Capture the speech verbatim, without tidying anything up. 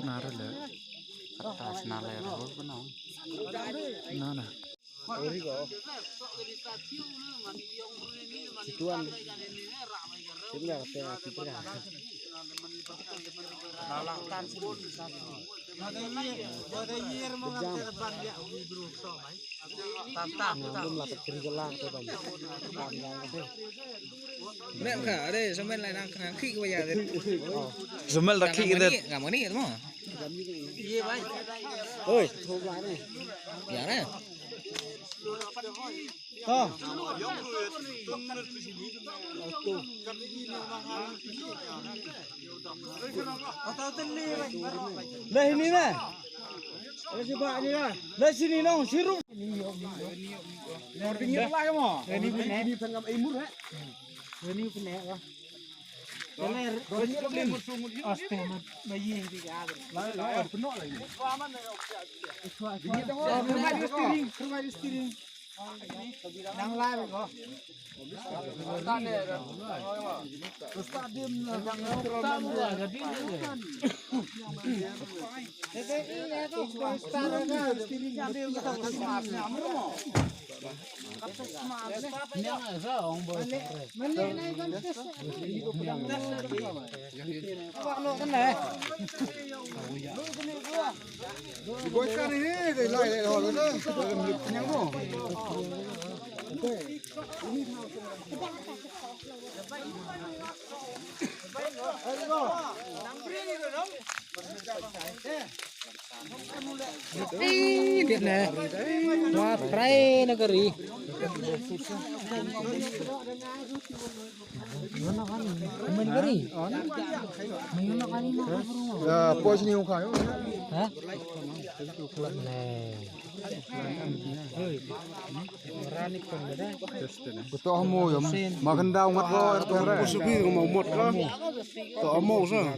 Nara le. Atas nara le. Nana. Tuan. Sini ada kita. Nek ka, ade, semen lai nang, nang ki ko ya de. Semen tak ki de. Kamu ni, kamu ni, kamu. Oi, ya na. To. Lah ini na. Lah sini nong sirup. Lah pingir lah kamu. Ini pingir lah kamu. Ini pingir lah. Aste, ma, ma, ye, ye, ye. Terima di steering, terima di steering. Nang lai ko. Terus tak dim, nang Ai, dit ne. Wa prai na kari. Main kari. Main kari na kari. Ya, pos ni ukai. Ha? Ne. Kuto mo yom. Makan daw ngat ko. Kusubi mo mot ka. To mo sa.